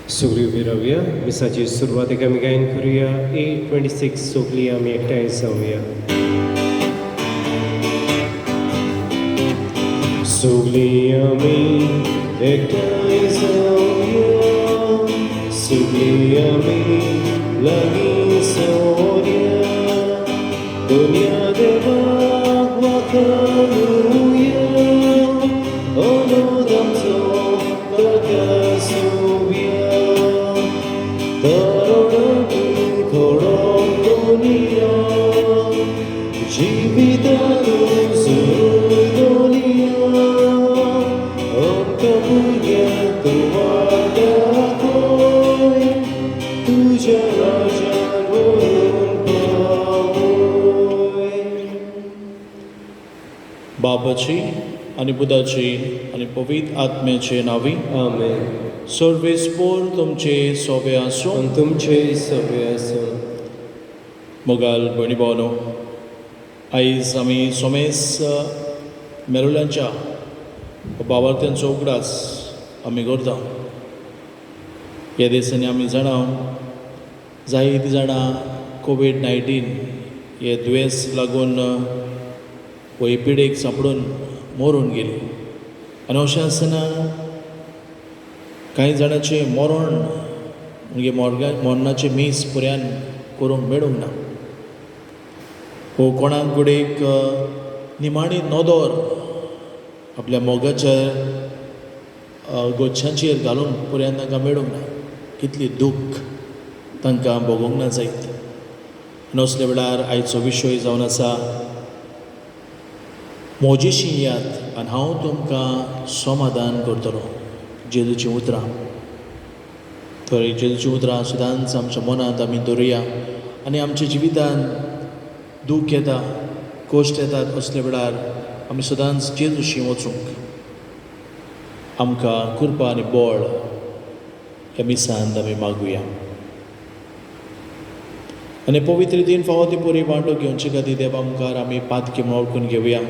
सगळीं उबी रावया. मिसाची सुरवातेक आमी गायन करुया. 826. सगळीं आमी एकठांय जावया. सगळीं आमी एकठांय जावया, सगळीं आमी लागीं सोरया, दुनिया देवाक वाखाणुया, अनोद आमचो ताका सोवया. तरुणांनी घडोवन दुनिया, जिवितानु दुनिया, आमकां भुरग्यांक तूं वाट दाखय, तुज्या राज्यान व्हरून पावय. बापाची आनी पुताची आनी पवित्र आत्म्याचे नांवी. आमेन. सर्वेस्पोर तुमचे सोबे आसूं. आनी तुमचे सगळे आसूं. मोगाल भयणी भावनो, आयज आमी सोमेस मेरुल्यांच्या बाबार्थ्यांचो उगडास आमी करता. ह्या दिसांनी आमी जाणा, जायतीं जाणां कोवीड-19 हे दुयेंस लागून वय पिडेक सांपडून मरून गेली आनी अशें आसतना कांय जाणांचें मरण म्हणजे मोर्गा मरणाचें मीस पर्यान करूंक मेळूंक ना वो कोणाक घडयेक निमाणी नदर आपल्या मोगाच्या गोच्छांचेर घालूंक पर्यान तांकां मेळूंक ना. कितली दूख तांकां भोगोंक ना जायत. आनी असल्या वेळार आयचो विशय जावन आसा, म्हजेशी येयात आनी हांव तुमकां समाधान करतलो, जेजूचीं उतरां. तर जेजूचीं उतरां सदांच आमच्या मनांत आमी दवरुया आनी आमच्या जिवितांत दूख येता, कश्ट येतात, असल्या वेळार आमी सदांच जेजूशी वचूंक आमकां कृपा आनी बळ ह्या मिसांत आमी मागुया. आनी पवित्र दिन फावो ती पुरी वांटो घेवचे खातीर देवा मुखार आमी पातकी म्हूण वळखून घेवया.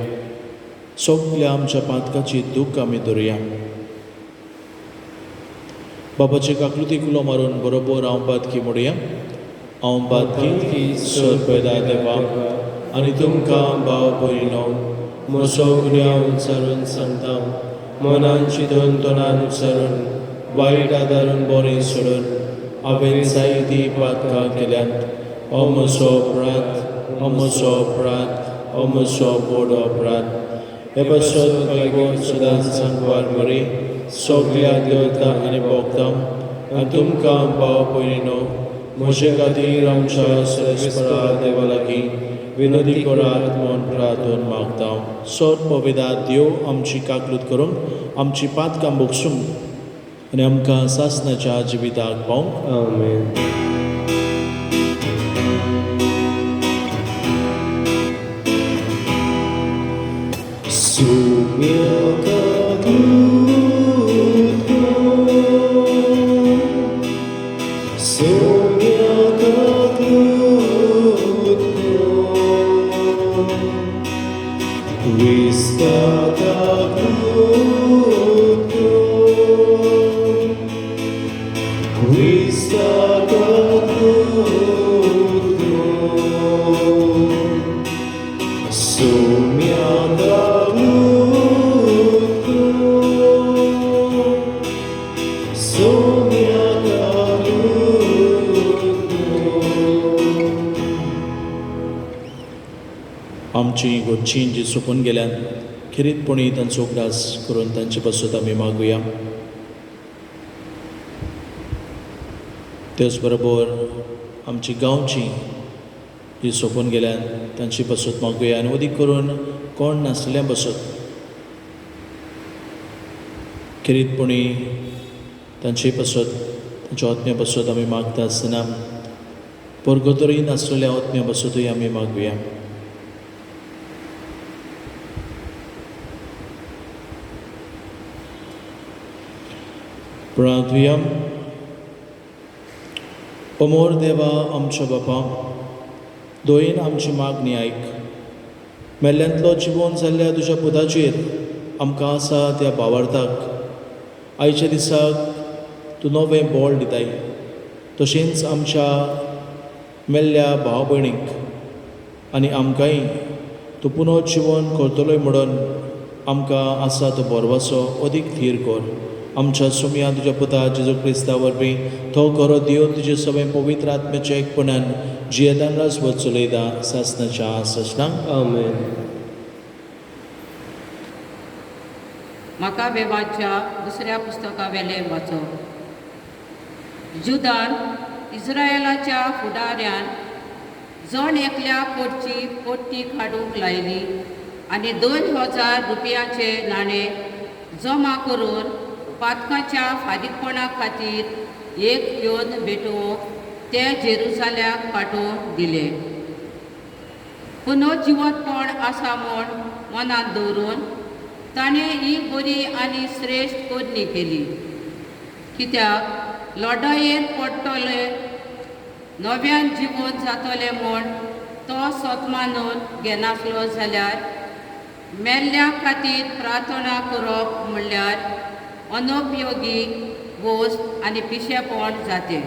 सगल्या आमच्या पातकाची दूख आमी धरुया. बाबाचे काकलुती कुलो मारून बरोबर हांव पातकी म्हणुया. हांव पातकी सर पैदा देवा आनी तुमकां भाव भयणो म्हजो गुन्यांव उच्चारून सांगता. मनान चिंतून, तोंडान उच्चारून, वायट आदारून बरें सोडून हांवें जायतीं पातकां केल्यांत. हो म्हजो अपराध, हो म्हजो अपराध, हो म्हजो व्हड अपराध. हे पासत बायगोन सदांच सांगवार मरी, सगल्या देवता आनी भोगता आनी तुमकां भाव भयणीनो म्हजे खातीर आमच्या सर्वेस्परा देवा लागीं विनोदी करात म्हूण प्रार्थून मागता. सोद पविदा देव आमची काकलूत करूंक, आमची पातकां भोगसूंक आनी आमकां सासणाच्या जिविताक पावंक. आमेन. आमची गोच्छी जी सोंपून गेल्यान खेरीतपणी तांचो उगडास करून तांचे पासत आमी मागुया. त्याच बरोबर आमची गांवची जी सोंपून गेल्यान तांची पासत मागुया आनी अदीक करून कोण नासलेल्या पासत खेरीतपणी तांचे पासत, तांच्या आत्म्या पासत आमी मागता आसतना परगतोरी नासलेल्या आत्म्या पासतूय आमी मागुया. प्रार्थुया. अमोर देवा आमच्या बापा, दोयेन आमची मागणी आयक. मेल्ल्यांतलो जिवोन जाल्ल्या तुज्या पुताचेर आमकां आसा त्या भावार्थाक आयच्या दिसाक तूं नवें बळ दिताय। तशेंच आमच्या मेल्ल्या भाव भयणीक आनी आमकांय तूं पुनः जिवन करतलोय म्हणून आमकां आसा तो भरवसो अदीक थीर कर। आमच्या सुमया तुज्या पुता जेजू क्रिस्ता वरवीं तो खरो देव तुजे सगळें पवित्र आत्म्याच्या एकपणान जियेतान राजवत चलयता सासनाच्या सासणाक। आमेन। म्हाका वेवाच्या दुसऱ्या पुस्तका वेलें वाचप। जुदान इस्रायलाच्या फुडाऱ्यान जण एकल्या कडची पट्टी काडूंक लायली आनी 2000 रुपयाचे नाणें जमा करून पातकाच्या फारीकपणा खातीर एक येवन भेटोवंक ते जेरुजाल्याक पाठोवन दिले। पुनर्जिवतपण आसा म्हूण मनांत दवरून ताणें ही बरी आनी श्रेश्ठ करणी केली, कित्याक लढायेन पडटले नव्यान जिवन जातलें म्हूण तो सत मानून घेनासलो जाल्यार मेल्ल्या खातीर प्रार्थना करप म्हणल्यार अनुपयोगी वस्त आनी पिशेपण जातें।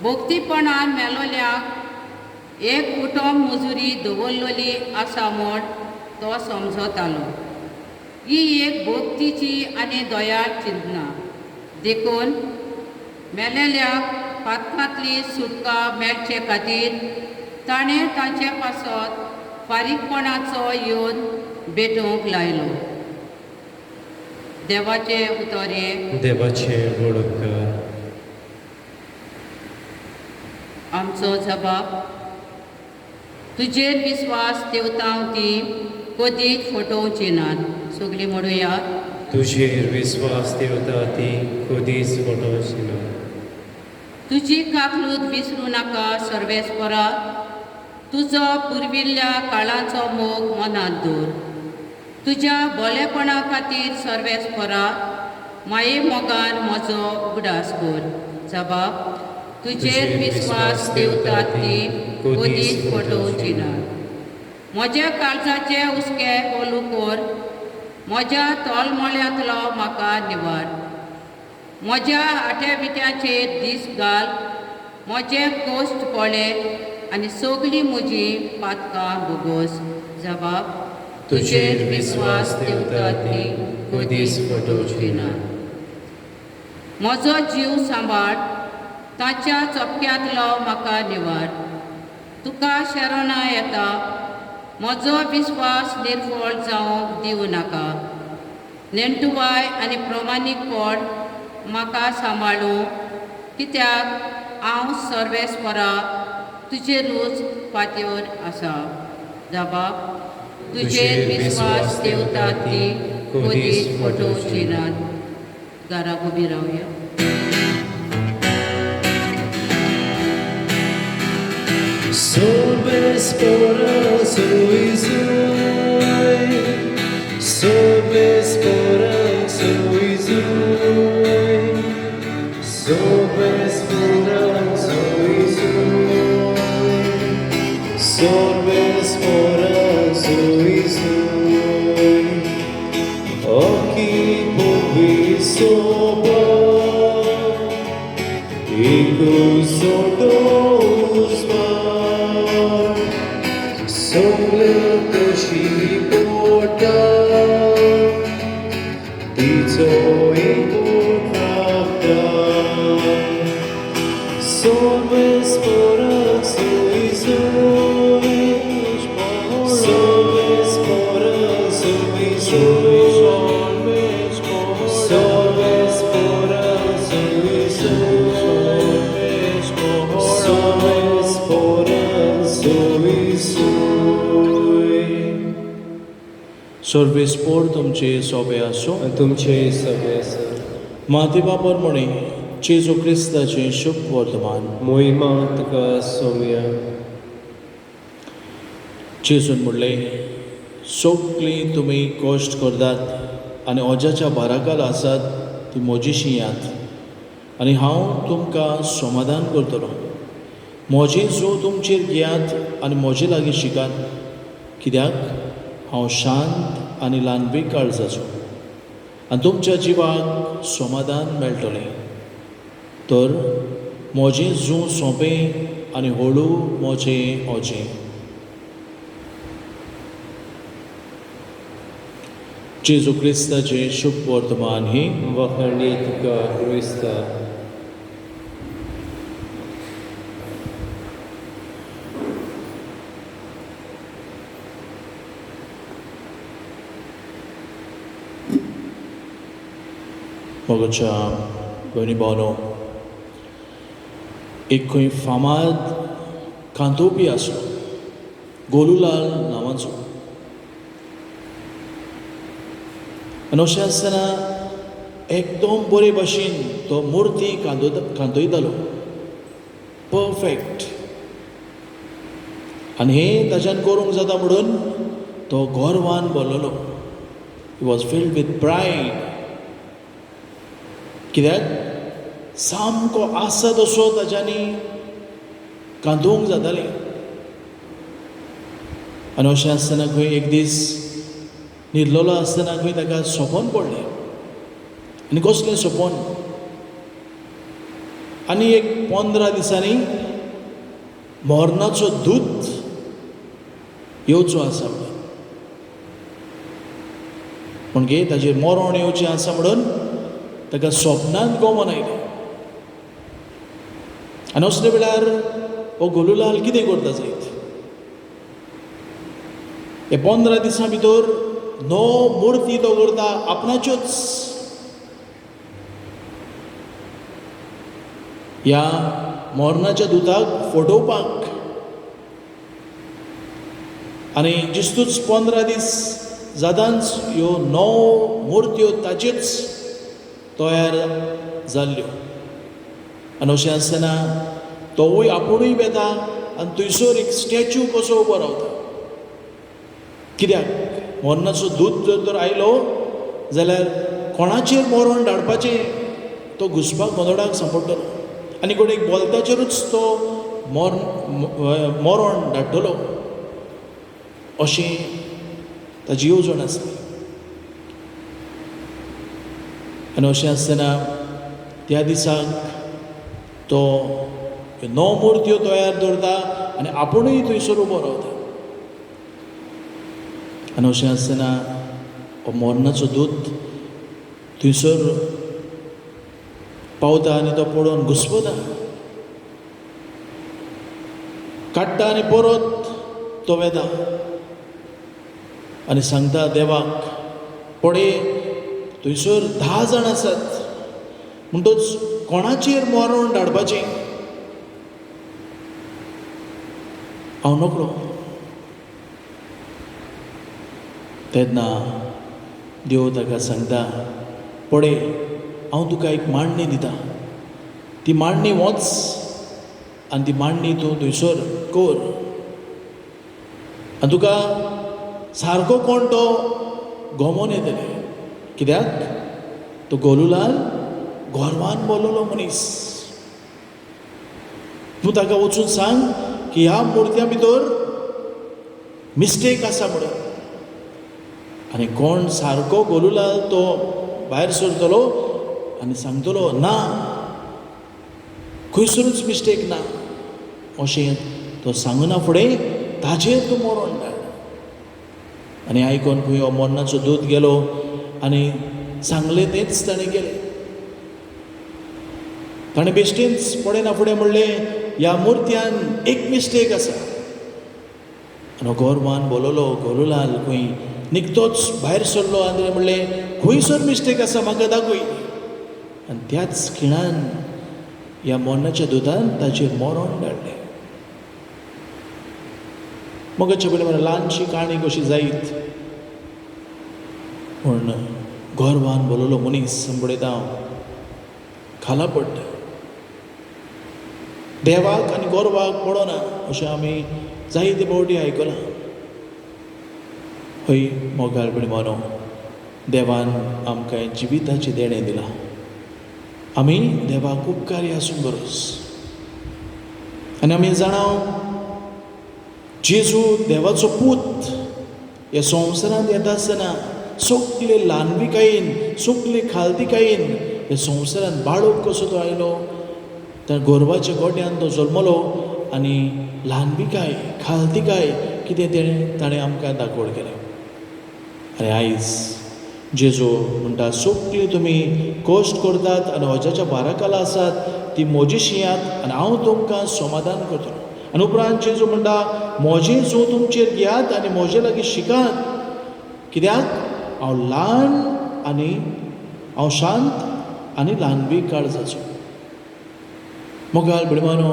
भक्तीपणान मेलोल्याक एक उटम मजुरी दवरलेली आसा म्हूण तो समजतालो। ही एक भक्तीची आनी दयाळ चिंतना देखून मेलेल्याक पातकांतली सुटका मेळचे खातीर ताणें तांचे पासत फारीकपणाचो येवन भेटोवंक लायलो। देवाचें उतर हें। देवाचें व्हड उपकार। आमचो जबाब तुजेर विस्वास देवता ती कदीच फटोवची नात। सगळीं म्हणुया, तुजेर विस्वास देवता ती कदीच फटोवची ना। तुजी काकलूत विसरूं नाका सर्वेस्परा, तुजो पुर्विल्ल्या काळाचो मोग मनांत दवर। तुज्या बोलेपणा खातीर सर्वेस्परा माये मोगान म्हजो उगडास कर। जबाब तुजेर विस्वास देवता ती कदीच फटोवची ना। म्हज्या काळजाचे हुस्के ओलू कर, म्हज्या तोलमोळ्यांतलो म्हाका निवार। म्हज्या आट्या विट्याचेर दीस घाल, म्हजे कोश्ट पळय आनी सगळीं म्हजीं पातकां भोगोस। जबाब तुजेर विस्वास देवता ती कदीच फटोवची ना। म्हजो जीव सांबाळ, ताच्या चपक्यांतलो म्हाका निवार। तुका शरणा येता, म्हजो विस्वास निर्फळ जावंक दिवं नाका। नेणटुवाय आनी प्रमाणीकपण म्हाका सांबाळूं, कित्याक हांव सर्वेस्परा तुजेरूच फात्योर आसा। जबाब तुजेर विस्वास देवता ती कदीच फटोवची नात। घराक उबी रावया। Solves soizui, solves soizui, solves soizui, solves soizui. Oki povisoba, ikusodousma. Sogle toshi pota, tizo ikutrapta. Solves porak suizui, solves porak suizui, solves porak suizui, solves porak suizui. सर्वेस्पोर तुमचे सोबे आसूं। तुमचे सगळे आसा। माते बाबर म्हणे जेजू क्रिस्ताचें शुभ वर्तमान। मोहिमा तुका सोम्या। जेजून म्हणलें, सगळीं तुमी कश्ट करतात आनी ओजाच्या भाराकाल आसात ती म्हजीशी यात आनी हांव तुमकां समाधान करतलो। म्हजें जो तुमचेर घेयात आनी म्हजे लागीं शिकात, कित्याक हांव शांत आनी ल्हानवीक काळजाचो आनी तुमच्या जिवाक समाधान मेळटलें। तर म्हजें जूं सोंपें आनी हळू म्हजें ओजें. जेजू क्रिस्ताचें शुभ वर्तमान ही वखणी तुका क्रिस्ता. मोगाच्या भयणी भावनो, एक खंय फामाद कांतोवपी आसलो, गोलूलाल नांवाचो. आनी अशें आसतना एकदम बरे भाशेन तो मुर्ती कांतयतालो, परफेक्ट. आनी हें ताच्यान करूंक जाता म्हणून तो गर्वान भरलेलो. He was filled with pride. कित्याक सामको आसा तसो ताच्यांनी कांतोवंक जातालें. आनी अशें आसतना खंय एक दीस न्हिदलेलो आसतना खंय ताका सपन पडलें. आनी कसलें सपन? आनी एक 15 दिसांनी मरणाचो दूत येवचो आसा म्हणून, म्हणजे ताचेर मरण येवचें आसा म्हणून ताका सपनांत गोमन आयलें. आनी असले वेळार हो गोलूलाल कितें करता जायत? हे 15 दिसां भितर 9 मुर्ती तो करता आपणाच्योच. ह्या मरणाच्या दुताक फटोवपाक. आनी जिस्तूच 15 दीस जातांच ह्यो 9 मुर्त्यो ताचेच तयार जाल्ल्यो. आनी अशें आसतना तोवूय आपुणूय वेता आनी थंयसर एक स्टॅच्यू कसो उबो रावता. कित्याक मरणाचो दूत जर तर आयलो जाल्यार कोणाचेर मरण धाडपाचें तो घुसपाक गोंदळाक सांपडटलो आनी कोण एक बोलताचेरूच तो मरण धाडटलो अशें ताजी येवजण आसली. आनी अशें आसतना त्या दिसाक तो 9 मुर्त्यो तयार दवरता आनी आपुणूय थंयसर उबो रावता. आनी अशें आसतना हो मरणाचो दूत थंयसर पावता आनी तो पळोवन घुस्पता, काडटा आनी परत तो वेता आनी सांगता देवाक, पळय थंयसर 10 जाण आसात, म्हणटच कोणाचेर मरण धाडपाचें हांव नकळो. तेन्ना देव ताका सांगता, पळय हांव तुका एक मांडणी दिता, ती मांडणी वच आनी ती मांडणी तूं थंयसर कर आनी तुका सारको कोण तो गमोन येतले. कित्याक तो गोलूलाल गर्वान बोललो मनीस. तूं ताका वचून सांग की ह्या मुर्त्यां भितर मिस्टेक आसा म्हणून. आनी कोण सारको गोलूलाल तो भायर सरतलो आनी सांगतलो ना, खंयसरूच मिस्टेक ना अशें तो सांगना फुडें ताजेर तूं मरण धाड. आनी आयकोन खंय हो मरणाचो दूत गेलो आनी सांगलें तेंच ताणें केलें. ताणें बेश्टेंच पळयना फुडें म्हणलें ह्या मुर्त्यान एक मिस्टेक आसा. आनी गर्वान बोललो गोलूलाल खंय निकतोच भायर सरलो आनी ताणें म्हणलें खंयसर मिस्टेक आसा म्हाका दाखय. आनी त्याच खिणान ह्या मरणाच्या दुतान ताचेर मरण धाडलें. मगाच्या पयलीं म्हळ्यार ल्हानशी काणी कशी जायत, पूण गर्वान बोललो मनीस पळयता हांव खाला पडटा. देवाक आनी गोरवाक पडना अशें आमी जायते फावटी आयकलां. हय मोगाळपणी मानो, देवान आमकां जिविताचें देणें दिलां, आमी देवाक उपकारी आसूंक गरज. आनी आमी जाणां जेजू देवाचो पूत ह्या संवसारांत येता आसतना सगले ल्हानविकायेन सगले खालतिकायेन ह्या संवसारांत बाळक कसो तो आयलो त्या गोरवाच्या गोट्यान तो जल्मलो आनी ल्हानविकाय खालतिकाय कितें तेणें ताणें आमकां दाखोवड केलें. आनी आयज जेजू म्हणटा सगळीं तुमी कश्ट करतात आनी वज्याच्या भाराखाला आसात ती म्हजी शियात आनी हांव तुमकां समाधान करतलो. आनी उपरांत जेजू म्हणटा म्हजें जो तुमचेर घेयात आनी म्हजे लागीं शिकात, कित्याक हांव ल्हान आनी हांव शांत आनी ल्हानवीक काळजाचो. मोगाल भयणीनो,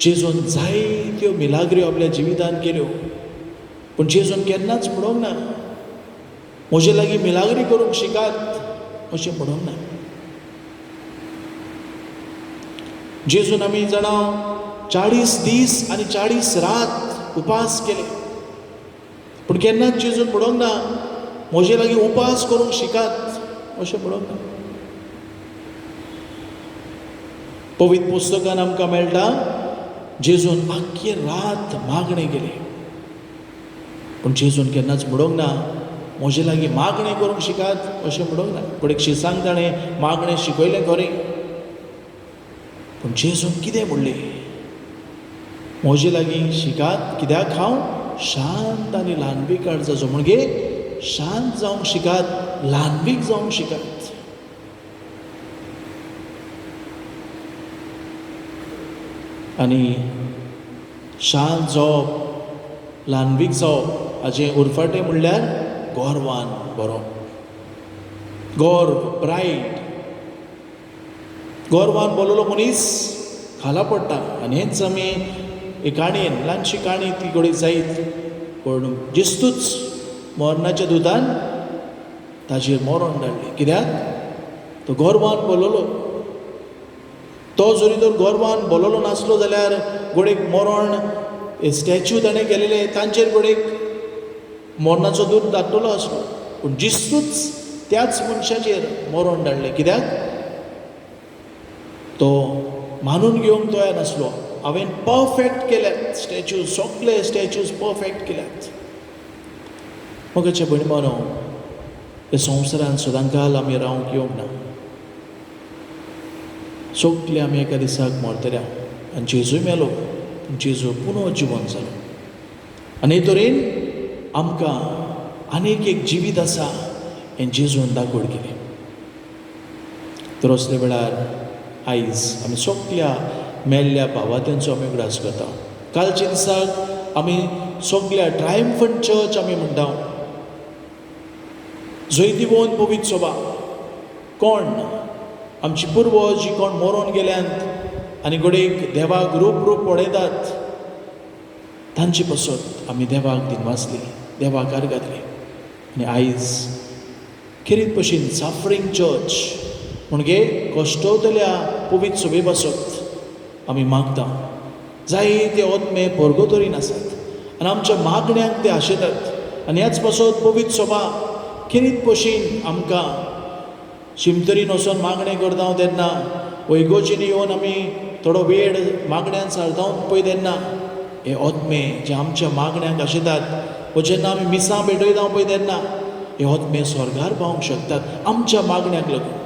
जेजून जायत्यो मिलाग्र्यो आपल्या जिवितान केल्यो, पूण जेजून केन्नाच म्हणूंक ना म्हजे लागीं मिलाग्री करूंक शिकात अशें म्हणूंक ना. जेजून आमी जाणां 40 दीस आनी 40 रात उपास केले, पूण केन्नाच जेजून म्हणूंक ना म्हजे लागीं उपास करूंक शिकात अशें म्हणूंक ना. पवित्र पुस्तकान आमकां मेळटा जेजून आख्खी रात मागणें केली, पूण जेजून केन्नाच म्हणूंक ना म्हजे लागीं मागणें करूंक शिकात अशें म्हणूंक ना. पूण एक शिसांक ताणें मागणें शिकयलें खरें, पूण जेजून कितें म्हणलें, म्हजे लागीं शिकात कित्याक हांव शांत आनी ल्हानवीक काळजाचो. म्हणजे शांत जावंक शिकात, ल्हानवीक जावंक शिकात. आनी शांत जावप, ल्हानवीक जावप हाजें उरफाटें म्हणल्यार गोरवान बरो, गोर्व, प्रायड. गोरवान बोललो मनीस खाला पडटा. आनी हेंच आमी एक काणयेन, ल्हानशी काणी ती घडये जायत, पूण जिस्तूच मरणाच्या दुदान ताजेर मरण धाडलें, कित्याक तो गोरवान बोललो. तो जरी तर गोरवान बोललो नासलो जाल्यार घडयेक मरण स्टॅच्यू ताणें केलेले तांचेर घडयेक मरणाचो दूत धाडटलो आसलो, पूण जिस्तूच त्याच मनशाचेर मरण धाडलें, कित्याक तो मानून घेवंक तयार नासलो. हांवें परफेक्ट केल्यात स्टॅच्यूज, सगळे स्टॅच्यूज परफेक्ट केल्यात. मोगाचे भयण भावांनो, ह्या संवसारांत सदांकाल आमी रावंक येवंक ना. सगळे आमी एका दिसाक मरतले. आनी जेजूय मेलो, पूण जेजू पुनः जिवन जालो. आनी हे तरेन आमकां आनीक एक जिवीत आसा हें जेजून दाखोवड केलें. तर असल्या वेळार आयज आमी सगल्या मेल्ल्या भावात्यांचो आमी उगडास करता. कालच्या दिसाक आमी सगल्या ट्रायम्फंट चर्च आमी म्हणटा, जैतिवंत पवित्र सभा. कोण आमची पुर्वज जी कोण मरोन गेल्यांत आनी घडयेक देवाक रूप रूप पळयतात, तांचे पासत आमी देवाक दिनवासली, देवाक आर्गातली. आनी आयज खेरीत भशेन सफरींग चर्च म्हणजे कश्टवतल्या पवित्र सभे पासत आमी मागता. जायते आत्मे परगतरीन आसात आनी आमच्या मागण्यांक ते आशेतात. आनी ह्याच पासत पवित्र सभा खेरीत भशेन आमकां शिमतरीन वचोन मागणें करता तेन्ना, वैगोजीनी येवन आमी थोडो वेळ मागण्यान सारता पळय तेन्ना हे आत्मे जे आमच्या मागण्यांक आशेतात वो जेन्ना आमी मिसां भेटयता पळय तेन्ना हे आत्मे स्वर्गार पावोंक शकतात आमच्या मागण्यांक लागून.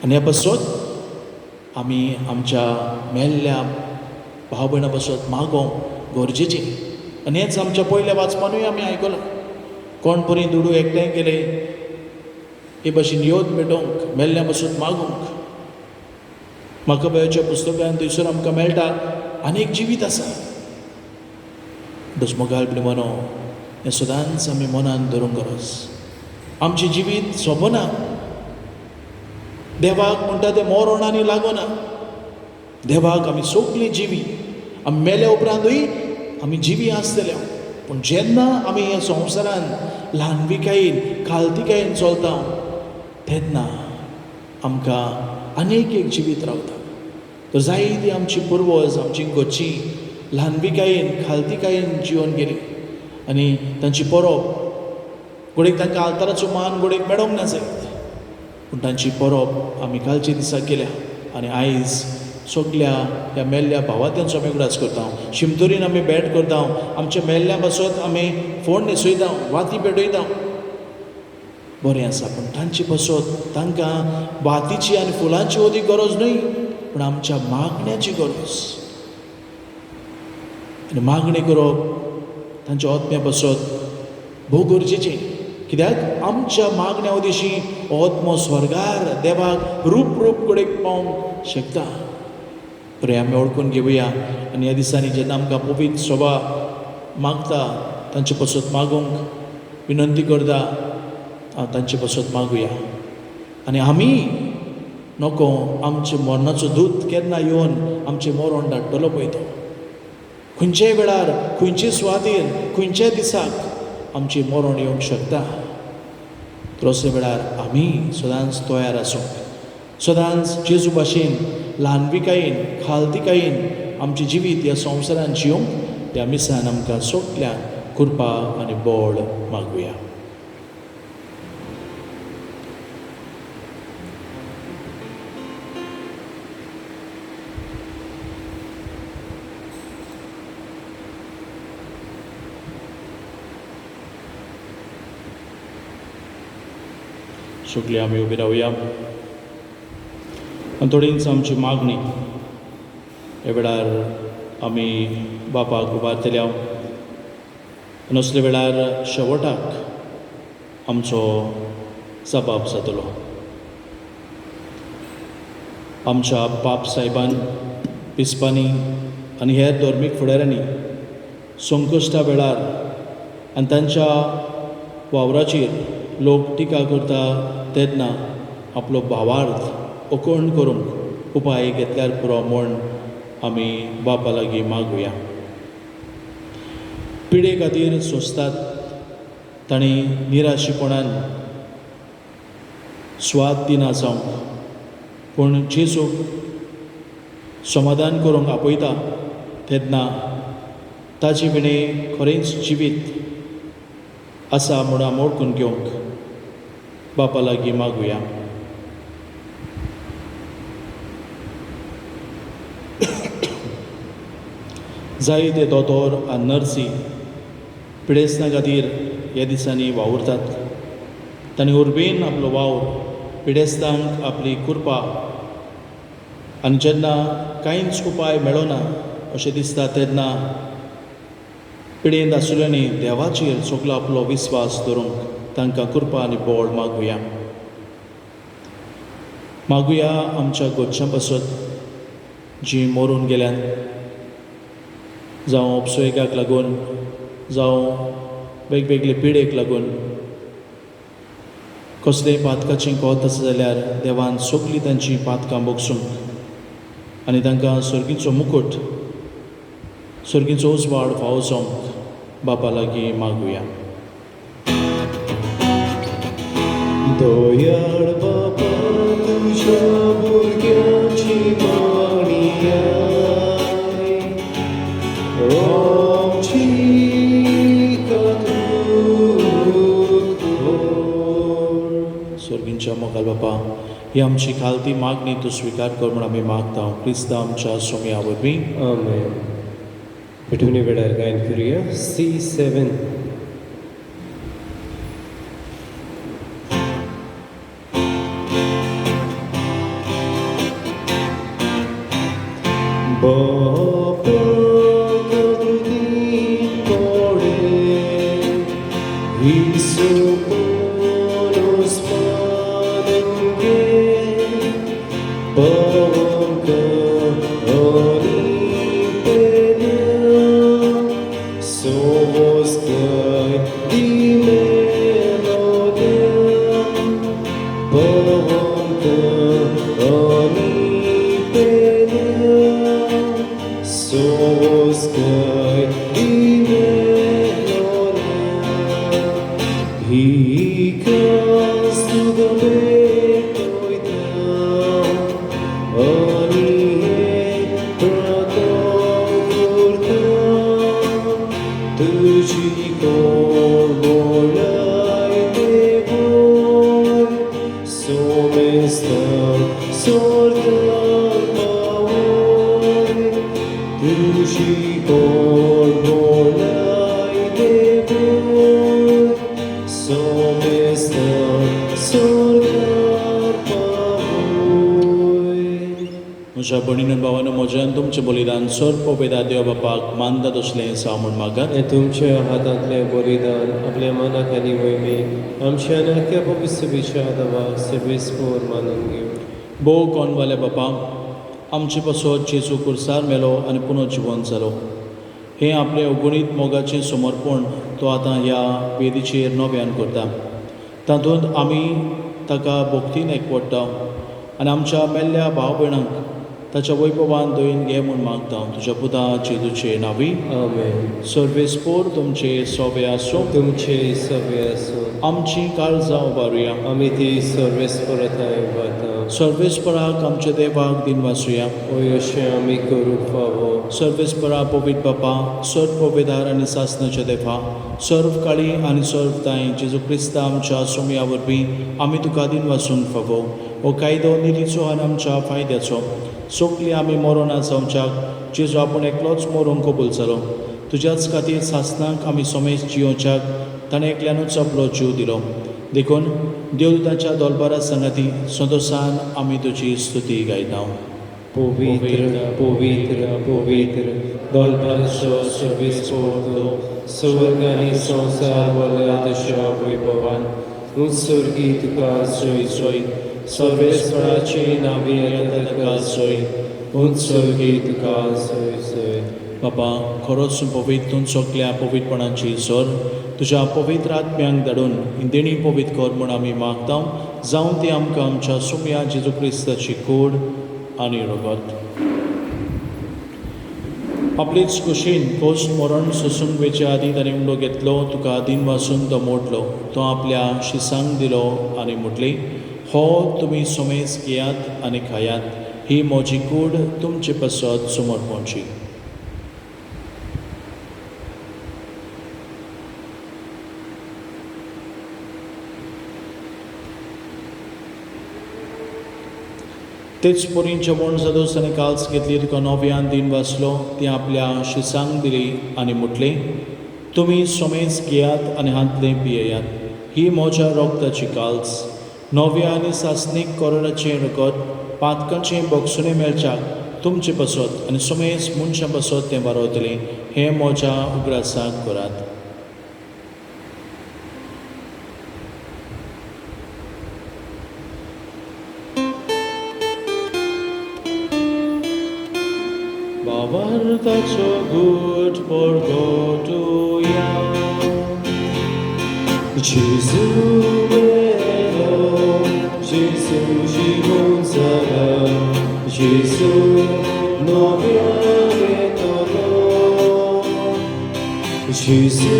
आनी ह्या पासत आमी आमच्या मेल्ल्या भाव भयणां पासत मागोवंक गरजेचें. आनी हेंच आमच्या पयल्या वाचपानूय आमी आयकलां, कोण बरी दुडू एकठांय केले हे भशेन योद पेटोवंक, मेल्ल्या पासून मागूंक. म्हाका पुस्तकान थंयसर आमकां मेळटा आनी एक जिवीत आसा. दसमोगाल मनो हें सदांच आमी मनान धरूंक गरज. आमचें जिवीत सोंपना, देवाक म्हणटा तें मरण आनी लागना. देवाक आमी सगळीं जिवी, आमी मेल्या उपरांतूय आमी जिवी आसतले. पूण जेन्ना आमी ह्या संवसारान ल्हानविकायेन खालतिकायेन चलता तेन्ना आमकां आनीक एक जिवीत रावता. तर जायती आमची पुर्वज, आमची घरची ल्हानविकायेन खालतिकायेन जिवन गेली आनी तांची परब घडयेक तांकां आल्ताराचो मान घडयेक मेळोंक ना जायत, पूण तांची परब आमी कालच्या दिसा केल्या. आनी आयज सगल्या ह्या मेल्ल्या भावात्यांचो आमी उगडास करता. शिमतोरीन आमी भेट करता, आमच्या मेल्ल्या पासत आमी फोण न्हेसयता, वाती पेटयता. बरें आसा, पूण तांचे पासत तांकां वातीची आनी फुलांची अदीक गरज न्हय, पूण आमच्या मागण्याची गरज. आनी मागणें करप तांच्या आत्म्या पासत भोव गरजेचें, कित्याक आमच्या मागण्या उदेशी आत्मो स्वर्गार देवाक रूप रूप कडेक पावंक शकता. बरें, आमी वळखून घेवया आनी ह्या दिसांनी जेन्ना आमकां पवित्र सभा मागता तांचे पासत मागूंक विनंती करता, तांचे पासत मागुया. आनी आमी नको आमचे मरणाचो दूत केन्ना येवन आमचें मरण धाडटलो पळय तो, खंयच्याय वेळार, खंयचे सुवातेर, खंयच्याय दिसाक आमचें मरण येवंक शकता. तर असल्या वेळार आमी सदांच तयार आसूंक, सदांच जेजू भाशेन ल्हानविकायेन खालतिकायेन आमचें जिवीत ह्या संवसारान जिवंक ह्या मिसान आमकां सगल्यांक कृपा आनी बळ मागुया. सगळीं आमी उबी रावया आनी थोडींच आमची मागणी ह्या वेळार आमी बापाक उबारतले आनी असल्या वेळार शेवटाक आमचो जबाब जातलो. आमच्या बाप सायबान, बिस्पांनी आनी हेर धर्मीक फुडाऱ्यांनी संकश्टा वेळार आनी तांच्या वावराचेर लोक टिका करता तेन्ना आपलो भावार्थ अखंड करूंक उपाय घेतल्यार पुरो म्हूण आमी बापा लागीं मागुया. पिडे खातीर सोंसतात तांणी निराशीपणान स्वाद दिना जावंक, पूण जेजूक समाधान करूंक आपयता तेन्ना ताजे विणें खरेंच जिवीत आसा म्हूण आमी वळखून घेवंक बापा लागीं मागुया. जायते दोतोर आनी नर्सी पिडेस्तां खातीर ह्या दिसांनी वावुरतात. तांणी उर्बेन आपलो वावर पिडेस्तांक आपली कृपा आनी जेन्ना कांयच उपाय मेळना अशें दिसता तेन्ना पिडेंत आशिल्ल्यांनी देवाचेर सगलो आपलो विस्वास दवरूंक तांकां कृपा आनी बळ मागुया. मागुया आमच्या घरच्यां पासत जीं मरून गेल्यात, जावं अपसयकाक लागून, जावं वेगवेगळे पिडेक लागून, कसलेय पातकाचें कोत आसा जाल्यार देवान सगळीं तांचीं पातकां बगसूंक आनी तांकां सर्गीचो मुकूट, सर्गीचो उजवाड फावो जावंक बापा लागीं मागुया. दयाळ बापा तुज्या भुरग्यांची मागणी आमची कबूल कर. सर्गींच्या मोगाल बापा, ही आमची खालती मागणी तूं स्विकार कर म्हूण आमी मागता क्रिस्तांव आमच्या सोम्या वरवीं. आमेन. पेटूनी वेळार गायन करुया C7. म्हज्या भयणीन भावानो, म्हज्यान तुमचें बलिदान सर्व पवेदा देव बापाक मानता तसलें जावं म्हूण मागात. हें तुमच्या हातांतलें बलिदान आपल्या मनाक आनी वयमी आमच्या आनी आख्ख्या पवित्र सभेच्या देवा सर्वेस्पोर मानून घेवं. भोव कोनवाल्या बापा, आमचे पासत जेजू कुर्सार मेलो आनी पुनः जिवंत जालो. हें आपलें अगुणीत मोगाचें समर्पण तो आतां ह्या वेदीचेर नव्यान करता. तातूंत आमी ताका भक्तीन एकवडटा आनी आमच्या मेल्ल्या भाव भयणांक ताच्या वैभवान दयेन घे म्हूण मागता, तुज्या पुता जेजूचे नांवी. आमेन. सर्वेस्पोर तुमचे सोबे आसूं. तुमचे सगळे आसूं. आमची काळजां उबारुया. आमी ती सर्वेस्परताय वता. सर्वेस्पराक आमच्या देवाक दिनवासुया. ओय अशें आमी करूंक फावो. सर्वेस्परा पवित्र बापा, सर्व पवेदार आनी सासणाच्या देवा, सर्व काळी आनी सर्व ताई जेजू क्रिस्ता आमच्या सोमया वरवीं आमी तुका दिनवासूंक फावो. हो कायदो नितीचो आनी आमच्या फायद्याचो. सोगली आमी मरोना जावच्याक जेजू आपूण एकलोच मरूंक कबूल जालो. तुज्याच खातीर सासणाक आमी सोमेस जियोवच्याक ताणें एकल्यानूच आपलो जीव दिलो. देखून देवदूतांच्या दोलबारा सांगाती संतोसान आमी तुजी स्तुती गायता. पवित्र पवित्र पवित्र दोलबारचो सर्वेस्पोर, स्वर्ग आनी संवसार भरल्या तुज्या वैभवान. उत्सर्गी तुका जय जय. सर्वेस्पराचे नांवी येता तुका जय. उत्सर्गी तुका जय जय. बाबा, खरोच पवित्र तूं सगल्या पवित्रपणाची सर, तुज्या पवित्र आत्म्यांक धाडून ही देणी पवित्र कर म्हूण आमी मागता. जावं ती आमकां आमच्या सुमया जेजू क्रिस्ताची कूड आनी रगत. आपलेच कुशीन कोश मरण सोसूंक वेचे आदीं ताणें उंडो घेतलो, तुका दिनवासून तो मोडलो, तो आपल्या शिसांक दिलो आनी म्हटली, हो तुमी सोमेस घेयात आनी खायात, ही म्हजी कूड तुमचे पासत समर्पणची. तेच परी जेवण जातूच ताणें काल्स घेतली, तुका नव्यान दिन वाचलो, ती आपल्या शिसांक दिली आनी म्हटलें, तुमी सोमेस घेयात आनी हांतलें पियेयात, ही म्हज्या रगताची काल्स, नव्या आनी सासणीक कोरोनाचें रगत, पातकांचें बक्षणें मेळच्याक तुमचे पासत आनी सोमेस मनशां पासत तें वारवतलें, हें म्हज्या उगडासाक करात. भावार्थाचो गूट परगटुया. जेजू मेलो, जेजू जिवन जाला, जेजू नव्यान येतलो. जेजू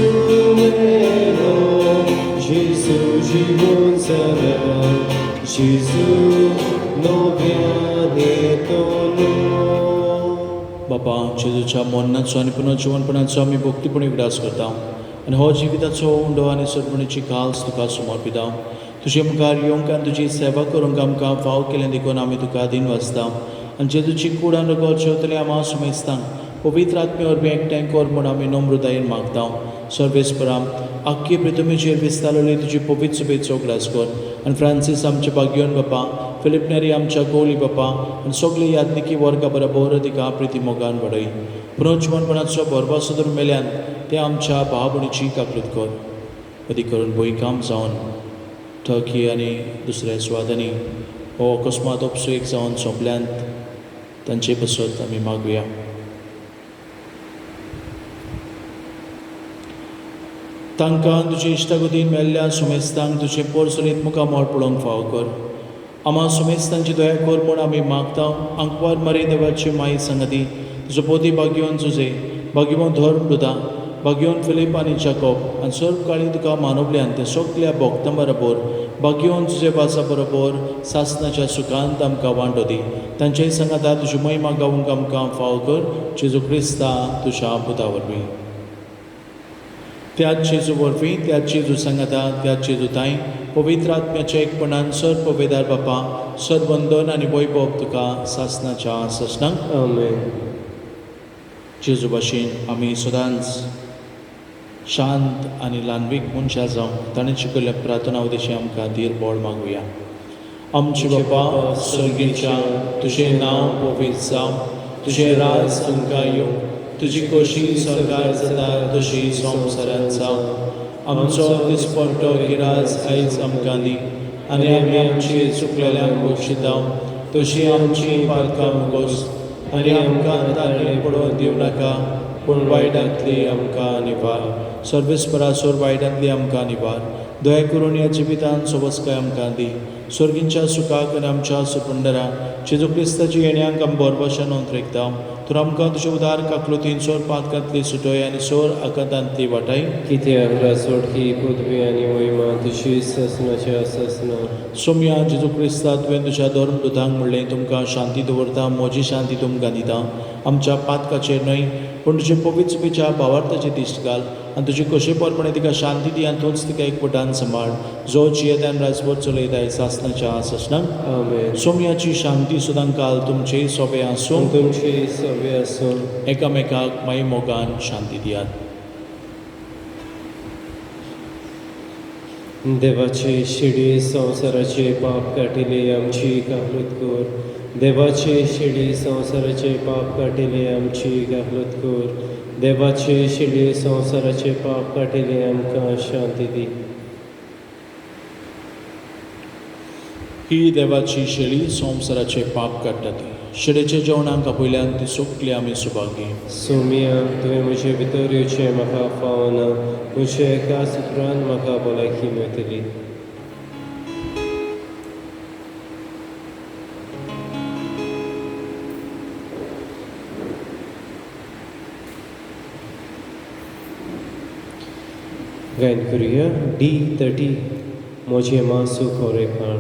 मेलो, जेजू जिवन जाला, जेजू नव्यान येतलो. बापा, जेजूच्या मरणाचो आनी पुनर्जिवनपणाचो आमी भक्तीपणी उगडास करता आनी हो जिविताचो उंडो आनी सरपणीची काल्स तुका समर्पिता. तुजे मुखार येवंक आनी तुजी सेवा करूंक आमकां फाव केलें देखून आमी तुका दिनवासता. आनी जेजूची कूड आनी रगत जेवतले आमा सुमेस्तांक पवित्र आत्मे वरवीं एकठांय कर म्हूण आमी नम्रतायेन मागता. सर्वेस्परा, आख्खी पृथ्वीचेर विस्तारलेली तुजी पवित्र सभेचो उगडास कर आनी फ्रांसीस आमचे भाग्योन बापा, फिलीप नेरी आमच्या गोली बापा आनी सगळे याज्ञिकी वर्गा बरोबर तिका प्रिती मोगान वाडय. पुनर्जिवनपणाचो भरवंसो धरून मेल्यान ते आमच्या भाव भयणीची काकलूत कर. अदीक करून भुंयकांप जावन टर्की आनी दुसऱ्या सुवातांनी हो अकस्मात अपसुयेक जावन सोंपल्यांत तांचे पासत आमी मागुया. तांकां तुजे इश्टागतीन मेल्ल्या सुमेस्तांक तुजें पोरसरीत मुखामळ पळोवंक फावो कर. आमा सुमेस्तांची दया कर म्हूण आमी मागता. आंकवार मरे देवाची माई सांगाती तुजो पोती भाग्यवन जुजे, भाग्यवन धर्म दुदा, भाग्यवन फिलीप आनी जाकोब आनी सर्व काळी तुका मानवल्यान ते सगल्या भक्तां बरोबर भाग्यवन तुजे वासा बरोबर सासणाच्या सुखांत आमकां वांटो दी. तांचेय सांगाता तुजी महिमा गावूंक आमकां फावो कर, जेजू क्रिस्ता तुज्या पुता वरवीं. त्याच जेजू वरवीं, त्याच जेजू सांगाता, त्याच जेजू ताई पवित्र आत्म्याच्या एकपणान सर्व पवेदार बापा, सर्वंदन आनी वैभव तुका सासणाच्या सासणाक. आमेन. जेजू भाशेन आमी सदांच शांत आनी ल्हानवीक मनशां जावंक ताणें शिकयल्ल्या प्रार्थना उद्देशी आमकां धीर बळ मागुया. आमचे बापा सर्गीच्या, तुजें नांव पवित्र जावं, तुजें राज आमकां येवं, तुजी खोशी स्वर्गार जाता तशी संवसारांत जावं. आमचो दिसपट्टो गिराज आयज आमकां दी आनी आमी आमची चुकलेल्यांक बक्षिता तशी आमची पातकां मुगोस आनी आमकां ताणे पडोवन दिवं नाका, पूण वायटांतली आमकां निवार. सर्वेस्परासोर वायटांतली आमकां निवार. दया करून ह्या जिवितान सोबसकाय आमकां दी. स्वर्गींच्या सुखाक आनी आमच्या सुपुंडरा जेजू क्रिस्ताची येण्याक आमी बोरभाशा नोंद रेखता. तर आमकां तुजे उदार काकलुतीन सोर पातकांतली सुटय आनी सोर आकांतांतली वाटाय. कित्याक राजवटकी पदवी आनी महिमा तुजी सासणाच्या सासणा. सोमया जेजू क्रिस्ता, तुवें तुज्या धर्म दुतांक म्हणलें, तुमकां शांती दवरता, म्हजी शांती तुमकां दिता. आमच्या पातकाचेर न्हय पूण तुजे पवित्र सुपेच्या भावार्थाची दिश्ट घाल आनी तुजी कशे परपणे तिका शांती दी आनी तूंच तिका एकवटान सांबाळ, जो जियेतान राजवट चलयताय सासणाच्या सासणाक. आमेन. सोमयाची शांती सदां काल तुमचे सोबे आसूं. तुमचे सोबे आसूं. एकामेकाक माई मोगान शांती दियात. देवाचे शिडी संवसाराचे पाप काटिले आमची काकलूत कर. देवाचे शिडी संवसाराचे पाप काटिले आमची काकलूत कर. देवाचे शिडी संवसाराचे पाप काटिले आमकां शांती दी. ही देवाची शेळी संवसाराचे पाप काडटा ती शेळेच्या जेवणाक आपयल्यान ती सोंपली आमी सुभागी. सोमिया, तुवें म्हजे भितर येवचें म्हाका फावना, तुजे एका सुत्रान म्हाका भलायकी मेळटली. गायन करुया D30 म्हजें मासू खोरें खाण.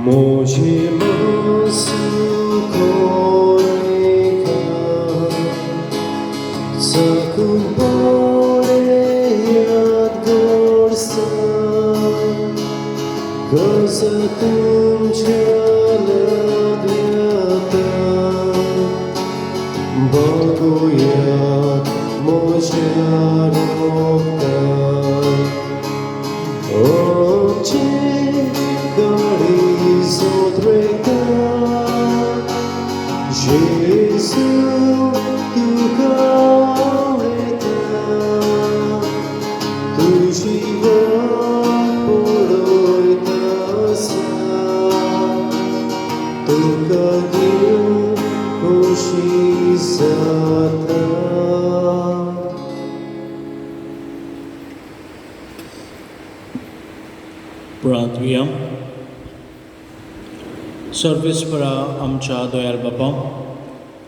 म्हजें मासू खोरें खाण चाखून पळयात गोडसाण, गरजा तुमच्या लग्नांत बघूयात म्हज्या रोगतान. आमचे काळीज सोदरेता जेजू तुका आवडटा, तुजी वाट पळयता आसा, तुका घेवन खोशी जाता. प्रार्थुया. सर्वेस्परा आमच्या दयाळ बापा,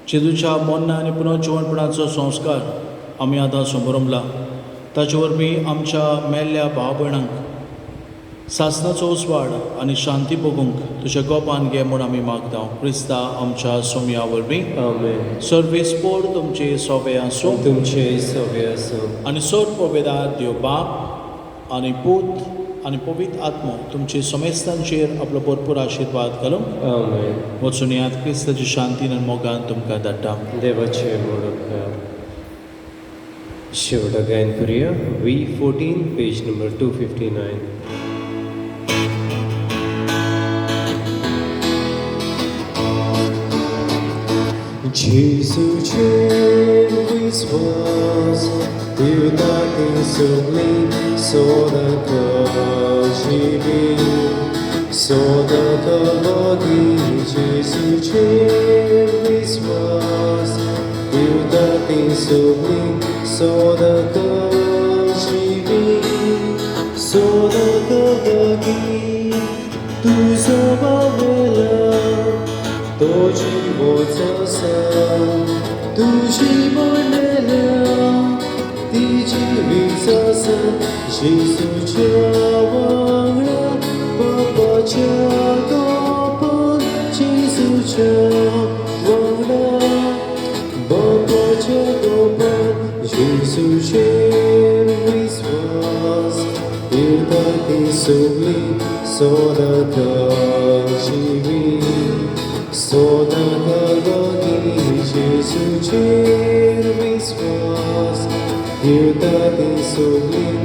जेजूच्या मोन्ना आनी पुनर्जिवणपणाचो संस्कार आमी आतां समरमला, ताचे वरवीं आमच्या मेल्ल्या भाव भयणांक सासणाचो उजवाड आनी शांती भोगूंक तुज्या गोपान घे म्हूण आमी मागता. क्रिस्ता आमच्या सोमया वरवीं. आमेन. सर्वेस्पोर तुमचे सोबे आसूं. तुमचे सोबे आसूं. आनी सोर पवेदार देव बाप आनी पूत आनी पवित्र आत्मो तुमचे समेस्तांचेर आपलो भरपूर आशिर्वाद घालूं. आमेन. वचून याद क्रिस्ताची शांतीन आनी मोगान तुमकां धाडटा. देवाचे म्हूण उपकार. शेवटा गायन करुया V14 page number 259. जेजूचेर विस्वास दिवता ती सगळी सोदक जिवी सोदक भगी. जेजूचेर विस्वास दिवता ती सगळी सोदक जिवी सोदक भगी. तुजो बाबेला तो जिवोच आसा, तुजी म्हणलेल्या ती जिवीच आसा. जेजूच्या वांगडा बापाच्या गोपान, जेजूच्या वांगडा बापाच्या गोपान. जेजूचेर विस्वास दिवता ती सगळी सोदक जिवी सोदक भगी. जेजूचेर विस्वास दिवता ती सगळी.